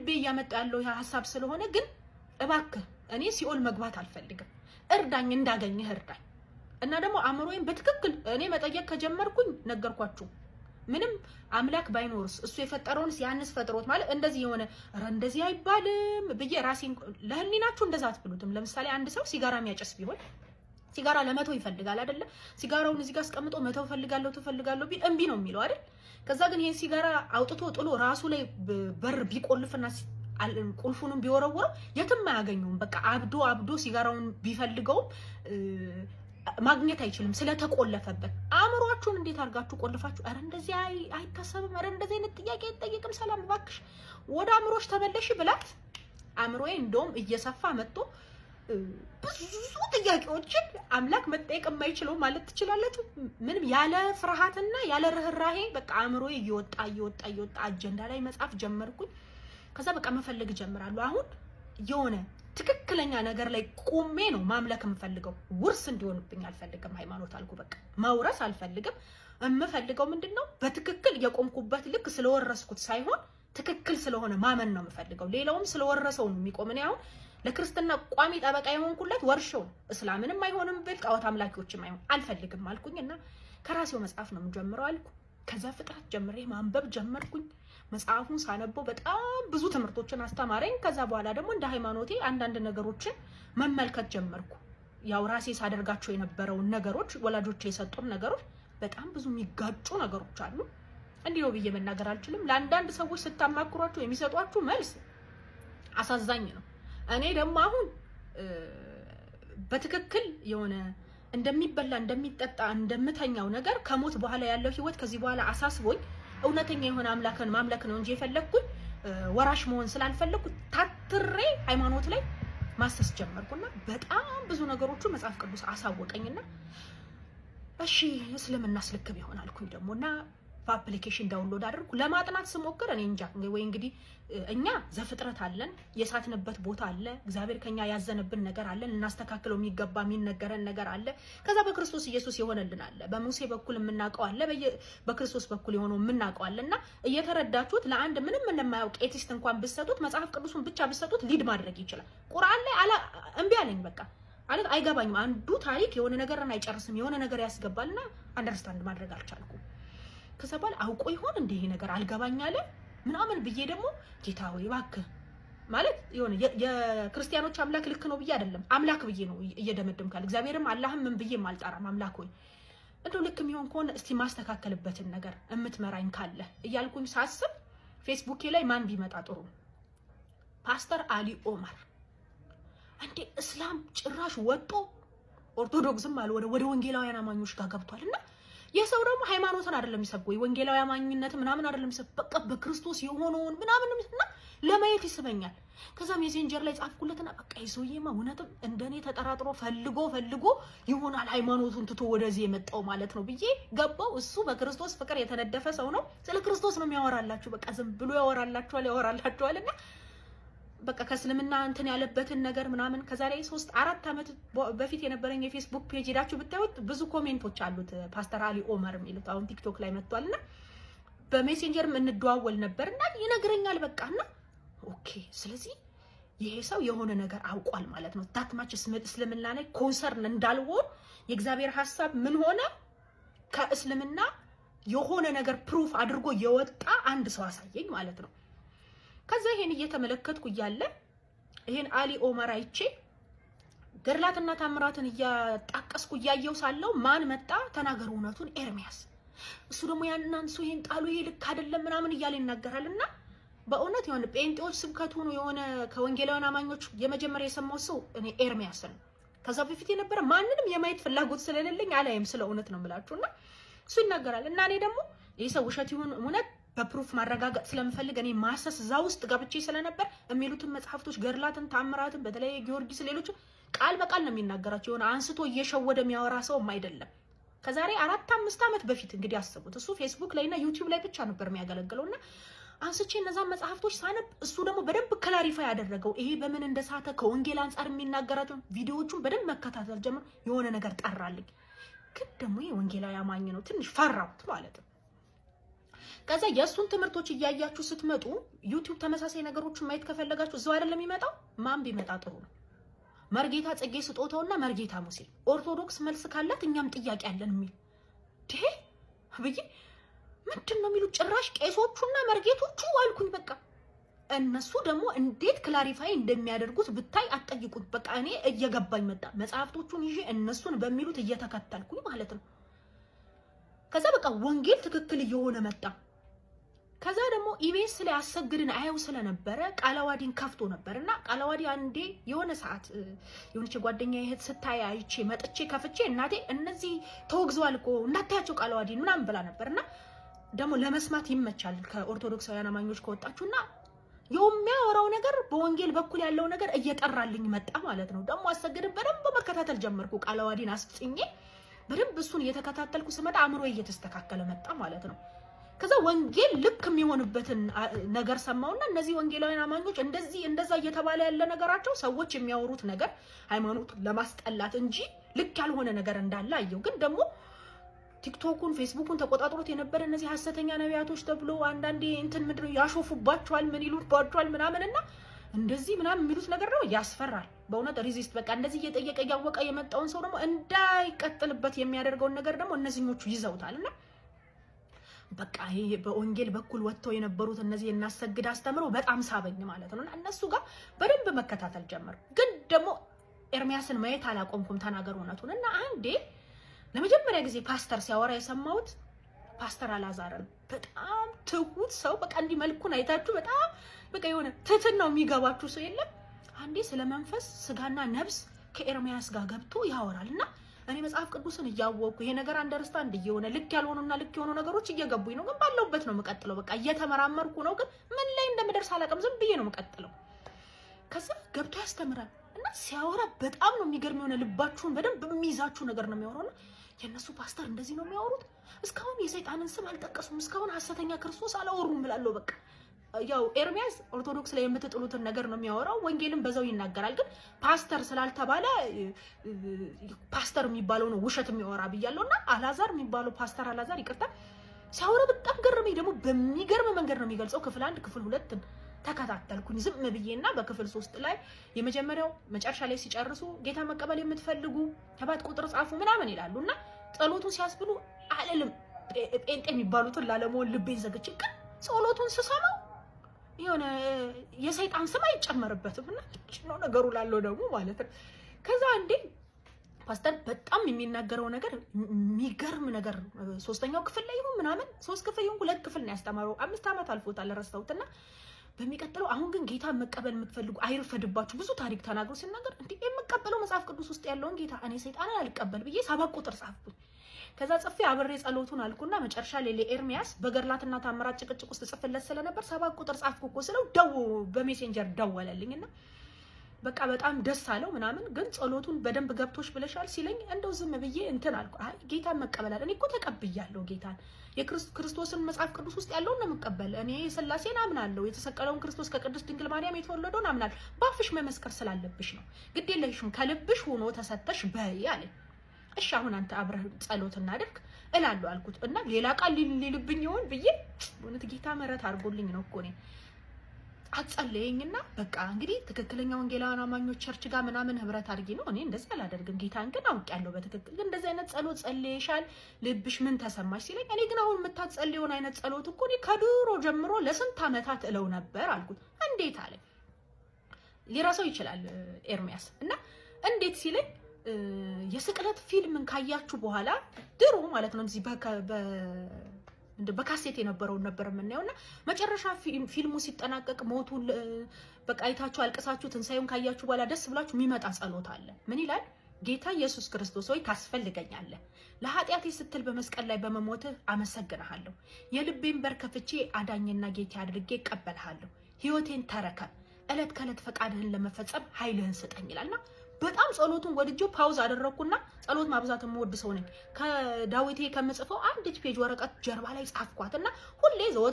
ከልቤ እያመጣ ያለው ሀሳብ ስለሆነ ግን እባክህ እኔ ሲኦል መግባት አልፈልግም፣ እርዳኝ፣ እንዳገኝህ እርዳኝ። እና ደግሞ አእምሮዬን በትክክል እኔ መጠየቅ ከጀመርኩኝ ነገርኳችሁ፣ ምንም አምላክ ባይኖርስ እሱ የፈጠረውንስ ያንስ ፈጥሮት ማለት እንደዚህ የሆነ ኧረ እንደዚህ አይባልም ብዬ ራሴን ለህሊናችሁ እንደዛ አትብሉትም። ለምሳሌ አንድ ሰው ሲጋራ የሚያጨስ ቢሆን ሲጋራ ለመተው ይፈልጋል አይደለ? ሲጋራውን እዚህ ጋር አስቀምጦ መተው ፈልጋለሁ ትፈልጋለሁ ቢል እምቢ ነው የሚለው አይደል? ከዛ ግን ይሄን ሲጋራ አውጥቶ ጥሎ ራሱ ላይ በር ቢቆልፍና ቁልፉንም ቢወረውረው የትም አያገኘውም። በቃ አብዶ አብዶ ሲጋራውን ቢፈልገውም ማግኘት አይችልም ስለተቆለፈበት። አእምሯችሁን እንዴት አድርጋችሁ ቆልፋችሁ፣ ኧረ እንደዚህ አይታሰብም፣ ኧረ እንደዚህ አይነት ጥያቄ አይጠየቅም፣ ሰላም እባክሽ ወደ አእምሮሽ ተመለሽ ብላት፣ አእምሮዬ እንደውም እየሰፋ መጥቶ ብዙ ጥያቄዎችን አምላክ መጠየቅ የማይችለው ማለት ትችላላችሁ። ምንም ያለ ፍርሃትና ያለ ርህራሄ በቃ አእምሮዬ እየወጣ እየወጣ እየወጣ አጀንዳ ላይ መጻፍ ጀመርኩኝ። ከዛ በቃ መፈለግ እጀምራለሁ። አሁን የሆነ ትክክለኛ ነገር ላይ ቆሜ ነው ማምለክ የምፈልገው። ውርስ እንዲሆንብኝ አልፈልግም። ሃይማኖት አልኩ በቃ መውረስ አልፈልግም። የምፈልገው ምንድን ነው? በትክክል የቆምኩበት ልክ ስለወረስኩት ሳይሆን ትክክል ስለሆነ ማመን ነው የምፈልገው። ሌላውም ስለወረሰው ነው የሚቆም። እኔ አሁን ለክርስትና ቋሚ ጠበቃ የሆንኩለት ወርሸው ነው። እስላምንም አይሆንም ብል ጣዖት አምላኪዎችም አይሆን አልፈልግም አልኩኝ እና ከራሴው መጽሐፍ ነው የምጀምረው አልኩ። ከዛ ፍጥረት ጀምሬ ማንበብ ጀመርኩኝ። መጽሐፉን ሳነበው በጣም ብዙ ትምህርቶችን አስተማረኝ። ከዛ በኋላ ደግሞ እንደ ሃይማኖቴ አንዳንድ ነገሮችን መመልከት ጀመርኩ። ያው ራሴ ሳደርጋቸው የነበረውን ነገሮች፣ ወላጆቼ የሰጡን ነገሮች በጣም ብዙ የሚጋጩ ነገሮች አሉ። እንዲህ ነው ብዬ መናገር አልችልም። ለአንዳንድ ሰዎች ስታማክሯቸው የሚሰጧችሁ መልስ አሳዛኝ ነው። እኔ ደግሞ አሁን በትክክል የሆነ እንደሚበላ፣ እንደሚጠጣ፣ እንደምተኛው ነገር ከሞት በኋላ ያለው ህይወት ከዚህ በኋላ አሳስቦኝ እውነተኛ የሆነ አምላክን ማምለክ ነው እንጂ የፈለግኩኝ ወራሽ መሆን ስላልፈለግኩ ታትሬ ሃይማኖት ላይ ማሰስ ጀመርኩና በጣም ብዙ ነገሮቹ መጽሐፍ ቅዱስ አሳወቀኝና እሺ እስልምናስ ልክ ቢሆን አልኩኝ ደግሞ እና በ application download አድርኩ። ለማጥናት ስሞክር እኔ እንጃ ወይ እንግዲህ እኛ ዘፍጥረት አለን፣ የሳትንበት ቦታ አለ፣ እግዚአብሔር ከኛ ያዘነብን ነገር አለን፣ እናስተካክለው የሚገባ የሚነገረን ነገር አለ። ከዛ በክርስቶስ ኢየሱስ የሆነልን አለ፣ በሙሴ በኩል የምናውቀው አለ፣ በክርስቶስ በኩል የሆነው የምናውቀው አለ። እና እየተረዳችሁት ለአንድ ምንም ለማያውቅ atheist እንኳን ብትሰጡት፣ መጽሐፍ ቅዱሱን ብቻ ብትሰጡት lead ማድረግ ይችላል። ቁርአን ላይ እምቢ አለኝ በቃ ማለት አይገባኝም። አንዱ ታሪክ የሆነ ነገርን አይጨርስም፣ የሆነ ነገር ያስገባልና understand ማድረግ አልቻልኩም። ከዛ በኋላ አውቆ ይሆን እንደ ይሄ ነገር አልገባኝ አለ ምናምን ብዬ ደግሞ ጌታ ሆይ እባክህ ማለት የሆነ የክርስቲያኖች አምላክ ልክ ነው ብዬ አይደለም፣ አምላክ ብዬ ነው እየደመደምኩ ያለ፣ እግዚአብሔርም አላህም ምን ብዬም አልጠራም። አምላክ ሆይ እንደው ልክ የሚሆን ከሆነ እስቲ ማስተካከልበትን ነገር የምትመራኝ ካለ እያልኩኝ ሳስብ ፌስቡኬ ላይ ማን ቢመጣ ጥሩ ነው? ፓስተር አሊ ኦማር። እንዴ እስላም ጭራሽ ወጦ ኦርቶዶክስም አልሆነ ወደ ወንጌላውያን አማኞች ጋር ገብቷል። እና የሰው ደግሞ ሃይማኖትን አይደለም የሚሰብከው፣ የወንጌላዊ አማኝነት ምናምን አይደለም የሚሰብከው፣ በቃ በክርስቶስ የሆነውን ምናምን እና ለማየት ይስበኛል። ከዛ ሜሴንጀር ላይ ጻፍኩለትና በቃ የሰውዬማ እውነትም እንደኔ ተጠራጥሮ ፈልጎ ፈልጎ ይሆናል ሃይማኖቱን ትቶ ወደዚህ የመጣው ማለት ነው ብዬ ገባው። እሱ በክርስቶስ ፍቅር የተነደፈ ሰው ነው። ስለ ክርስቶስ ነው የሚያወራላችሁ። በቃ ዝም ብሎ ያወራላችኋል ያወራላችኋል እና በቃ ከእስልምና እንትን ያለበትን ነገር ምናምን ከዛሬ 3-4 ዓመት በፊት የነበረኝ የፌስቡክ page ሄዳችሁ ብታዩት ብዙ comment ኦች አሉት። ፓስተር አሊ ኦመር የሚሉት አሁን ቲክቶክ ላይ መጥቷል እና በሜሴንጀርም እንደዋወል ነበር እና ይነግረኛል። በቃ እና okay ስለዚህ ይሄ ሰው የሆነ ነገር አውቋል ማለት ነው። That much እስልምና ላይ concern እንዳልሆን የእግዚአብሔር ሀሳብ ምን ሆነ፣ ከእስልምና የሆነ ነገር proof አድርጎ የወጣ አንድ ሰው አሳየኝ ማለት ነው። ከዛ ይሄን እየተመለከትኩ እያለ ይሄን አሊ ኦመር አይቼ ገድላትና ታምራትን እያጣቀስኩ እያየው ሳለው ማን መጣ? ተናገሩ እውነቱን ኤርሚያስ። እሱ ደግሞ ያንን አንሱ፣ ይሄን ጣሉ፣ ይሄ ልክ አይደለም ምናምን እያለ ይናገራል። እና በእውነት የሆነ ጴንጤዎች ስብከት ሆኖ የሆነ ከወንጌላውያን አማኞች የመጀመሪያ የሰማው ሰው እኔ ኤርሚያስን ነው። ከዛ በፊት የነበረ ማንንም የማየት ፍላጎት ስለሌለኝ አላይም። ስለ እውነት ነው የምላችሁ። እና እሱ ይናገራል እና እኔ ደግሞ ይህ ሰው ውሸት ይሁን እውነት በ proof ማረጋገጥ ስለምፈልግ እኔ ማሰስ እዛ ውስጥ ገብቼ ስለነበር የሚሉትን መጽሐፍቶች ገድላትን፣ ታምራትን፣ በተለይ ጊዮርጊስ፣ ሌሎች ቃል በቃል ነው የሚናገራቸው። የሆነ አንስቶ እየሸወደ የሚያወራ ሰውም አይደለም። ከዛሬ 4-5 ዓመት በፊት እንግዲህ አስቡት። እሱ ፌስቡክ ላይ እና ዩቲዩብ ላይ ብቻ ነበር የሚያገለግለው እና አንስቼ እነዛን መጽሐፍቶች ሳነብ እሱ ደግሞ በደንብ clarify ያደረገው ይሄ በምን እንደሳተ ከወንጌል አንጻር የሚናገራቸው ቪዲዮዎቹን በደንብ መከታተል ጀምር። የሆነ ነገር ጠራልኝ። ግን ደግሞ ይሄ ወንጌላዊ አማኝ ነው፣ ትንሽ ፈራሁት ማለት ነው። ከዛ የእሱን ትምህርቶች እያያችሁ ስትመጡ YouTube ተመሳሳይ ነገሮችን ማየት ከፈለጋችሁ እዛው አይደለም የሚመጣው። ማን ቢመጣ ጥሩ ነው? መርጌታ ጽጌ ስጦታውና መርጌታ ሙሴ ኦርቶዶክስ መልስ ካላት እኛም ጥያቄ አለን የሚል ብዬ ምንድን ነው የሚሉት? ጭራሽ ቄሶቹና መርጌቶቹ አልኩኝ። በቃ እነሱ ደግሞ እንዴት clarify እንደሚያደርጉት ብታይ አትጠይቁኝ። በቃ እኔ እየገባኝ መጣ። መጽሐፍቶቹን ይዤ እነሱን በሚሉት እየተከተልኩኝ ማለት ነው። ከዛ በቃ ወንጌል ትክክል እየሆነ መጣ። ከዛ ደግሞ ኢቢኤስ ላይ አሰግድን አየው ስለነበረ ቃለዋዲን ከፍቶ ነበር እና ቃለዋዲ አንዴ የሆነ ሰዓት የሆነች ጓደኛ እህት ስታይ አይቼ መጥቼ ከፍቼ እናቴ እነዚህ ተወግዘዋል እኮ እንዳታያቸው ቃለዋዲን ምናምን ብላ ነበር። እና ደግሞ ለመስማት ይመቻል ከኦርቶዶክሳውያን አማኞች ከወጣችሁና የሚያወራው ነገር በወንጌል በኩል ያለው ነገር እየጠራልኝ መጣ ማለት ነው። ደግሞ አሰግድን በደንብ መከታተል ጀመርኩ። ቃለዋዲን አስጭኜ በደንብ እሱን እየተከታተልኩ ስመጣ አእምሮ እየተስተካከለ መጣ ማለት ነው። ከዛ ወንጌል ልክ የሚሆንበትን ነገር ሰማውና እነዚህ ወንጌላውያን አማኞች እንደዚህ እንደዛ እየተባለ ያለ ነገራቸው ሰዎች የሚያወሩት ነገር ሃይማኖት ለማስጠላት እንጂ ልክ ያልሆነ ነገር እንዳለ አየው። ግን ደግሞ ቲክቶኩን ፌስቡኩን ተቆጣጥሮት የነበረ እነዚህ ሀሰተኛ ነቢያቶች ተብሎ አንዳንዴ እንትን ምንድን ነው ያሾፉባቸዋል፣ ምን ይሉባቸዋል ምናምን እና እንደዚህ ምናምን የሚሉት ነገር ነው ያስፈራል። በእውነት resist በቃ እንደዚህ እየጠየቀ እያወቀ የመጣውን ሰው ደግሞ እንዳይቀጥልበት የሚያደርገውን ነገር ደግሞ እነዚህኞቹ ይዘውታል። እና በቃ ይሄ በወንጌል በኩል ወጥተው የነበሩት እነዚህ እናሰግድ አስተምረው በጣም ሳበኝ ማለት ነው። እና እነሱ ጋር በደንብ መከታተል ጀመርኩ። ግን ደግሞ ኤርሚያስን ማየት አላቆምኩም፣ ተናገር እውነቱን። እና አንዴ ለመጀመሪያ ጊዜ ፓስተር ሲያወራ የሰማሁት ፓስተር አላዛርን፣ በጣም ትሁት ሰው፣ በቃ እንዲህ መልኩን አይታችሁ በጣም በቃ የሆነ ትህትና ነው የሚገባችሁ ሰው የለም። አንዴ ስለ መንፈስ ስጋና ነፍስ ከኤርሚያስ ጋር ገብቶ ያወራል። እና እኔ መጽሐፍ ቅዱስን እያወቅኩ ይሄ ነገር understand እየሆነ ልክ ያልሆኑና ልክ የሆኑ ነገሮች እየገቡኝ ነው። ግን ባለሁበት ነው የምቀጥለው። በቃ እየተመራመርኩ ነው፣ ግን ምን ላይ እንደምደርስ አላውቅም። ዝም ብዬ ነው የምቀጥለው። ከዛ ገብቶ ያስተምራል እና ሲያወራ በጣም ነው የሚገርም፣ የሆነ ልባችሁን በደንብ የሚይዛችሁ ነገር ነው የሚያወራው። እና የእነሱ ፓስተር እንደዚህ ነው የሚያወሩት። እስካሁን የሰይጣንን ስም አልጠቀሱም። እስካሁን ሐሰተኛ ክርስቶስ አላወሩም እላለሁ። በቃ ያው ኤርሚያስ ኦርቶዶክስ ላይ የምትጥሉትን ነገር ነው የሚያወራው፣ ወንጌልም በዛው ይናገራል። ግን ፓስተር ስላልተባለ ፓስተር የሚባለው ነው ውሸት የሚያወራ ብያለሁ። እና አላዛር የሚባለው ፓስተር አላዛር ይቅርታ ሲያወራ በጣም ገረመኝ። ደግሞ በሚገርም መንገድ ነው የሚገልጸው። ክፍል 1 ክፍል 2 ተከታተልኩኝ ዝም ብዬና በክፍል 3 ላይ የመጀመሪያው መጨረሻ ላይ ሲጨርሱ ጌታ መቀበል የምትፈልጉ 7 ቁጥር ጻፉ ምናምን ይላሉ። እና ጸሎቱን ሲያስብሉ አልልም፣ ጴንጤ የሚባሉትን ላለመሆን ልቤን ዘግቼ፣ ግን ጸሎቱን ስሰማው የሆነ የሰይጣን ስም አይጨመርበትም እና ነው ነገሩ ላለው ደግሞ ማለት ነው። ከዛ አንዴ ፓስተር በጣም የሚናገረው ነገር የሚገርም ነገር ሶስተኛው ክፍል ላይ ይሁን ምናምን 3 ክፍል ይሁን 2 ክፍል ነው ያስተማረው። 5 ዓመት አልፎታል ረሳሁትና በሚቀጥለው አሁን ግን ጌታ መቀበል የምትፈልጉ አይርፈድባችሁ ብዙ ታሪክ ተናግሮ ሲናገር እንዴ የምቀበለው መጽሐፍ ቅዱስ ውስጥ ያለውን ጌታ እኔ ሰይጣንን አልቀበል ብዬ 7 ቁጥር ጻፍኩኝ። ከዛ ጽፌ አብሬ ጸሎቱን አልኩና መጨረሻ ላይ ለኤርሚያስ በገድላትና ታምራት ጭቅጭቅ ውስጥ ጽፍለት ስለነበር 7 ቁጥር ጻፍኩ እኮ ስለው በ Messenger ደወለልኝና በቃ በጣም ደስ አለው ምናምን። ግን ጸሎቱን በደንብ ገብቶሽ ብለሻል ሲለኝ እንደው ዝም ብዬ እንትን አልኩ። አይ ጌታን መቀበላል እኔ እኮ ተቀብያለሁ ጌታን፣ የክርስቶስን መጽሐፍ ቅዱስ ውስጥ ያለውን ነው የምቀበል። እኔ ስላሴን አምናለሁ፣ የተሰቀለውን ክርስቶስ ከቅድስት ድንግል ማርያም የተወለደውን አምናለሁ። ባፍሽ መመስከር ስላለብሽ ነው፣ ግድ የለሽም ከልብሽ ሆኖ ተሰተሽ በይ አለኝ። እሺ አሁን አንተ አብረህ ጸሎት እናድርግ እላለሁ አልኩት እና ሌላ ቃል ሊልብኝ ይሆን ብዬ እውነት ጌታ ምሕረት አድርጎልኝ ነው እኮ እኔ አጸለየኝና በቃ እንግዲህ ትክክለኛ ወንጌላውያን አማኞች church ጋር ምናምን ህብረት አድርጊ ነው። እኔ እንደዚህ አላደርግም፣ ጌታን ግን አውቄያለሁ በትክክል። ግን እንደዚህ አይነት ጸሎት ጸልየሻል፣ ልብሽ ምን ተሰማሽ ሲለኝ እኔ ግን አሁን የምታጸልየውን አይነት ጸሎት እኮ እኔ ከድሮ ጀምሮ ለስንት ዓመታት እለው ነበር አልኩት። እንዴት አለኝ። ሊረሳው ይችላል ኤርሚያስ እና እንዴት ሲለኝ የስቅለት ፊልምን ካያችሁ በኋላ ድሮ ማለት ነው እዚህ በካሴት የነበረውን ነበር የምናየው እና መጨረሻ ፊልሙ ሲጠናቀቅ ሞቱን በቃ አይታችሁ አልቅሳችሁ ትንሳኤውን ካያችሁ በኋላ ደስ ብላችሁ የሚመጣ ጸሎት አለ። ምን ይላል? ጌታ ኢየሱስ ክርስቶስ ሆይ ታስፈልገኛለህ፣ ለኃጢአቴ ስትል በመስቀል ላይ በመሞትህ አመሰግንሃለሁ። የልቤን በር ከፍቼ አዳኝና ጌታ አድርጌ እቀበልሃለሁ። ሕይወቴን ተረከብ፣ ዕለት ከዕለት ፈቃድህን ለመፈጸም ኃይልህን ስጠኝ ይላልና በጣም ጸሎቱን ወድጄው pause አደረኩና ጸሎት ማብዛት የምወድ ሰው ነኝ። ከዳዊቴ ከምጽፈው አንዲት page ወረቀት ጀርባ ላይ ጻፍኳት እና ሁሌ ዘወትር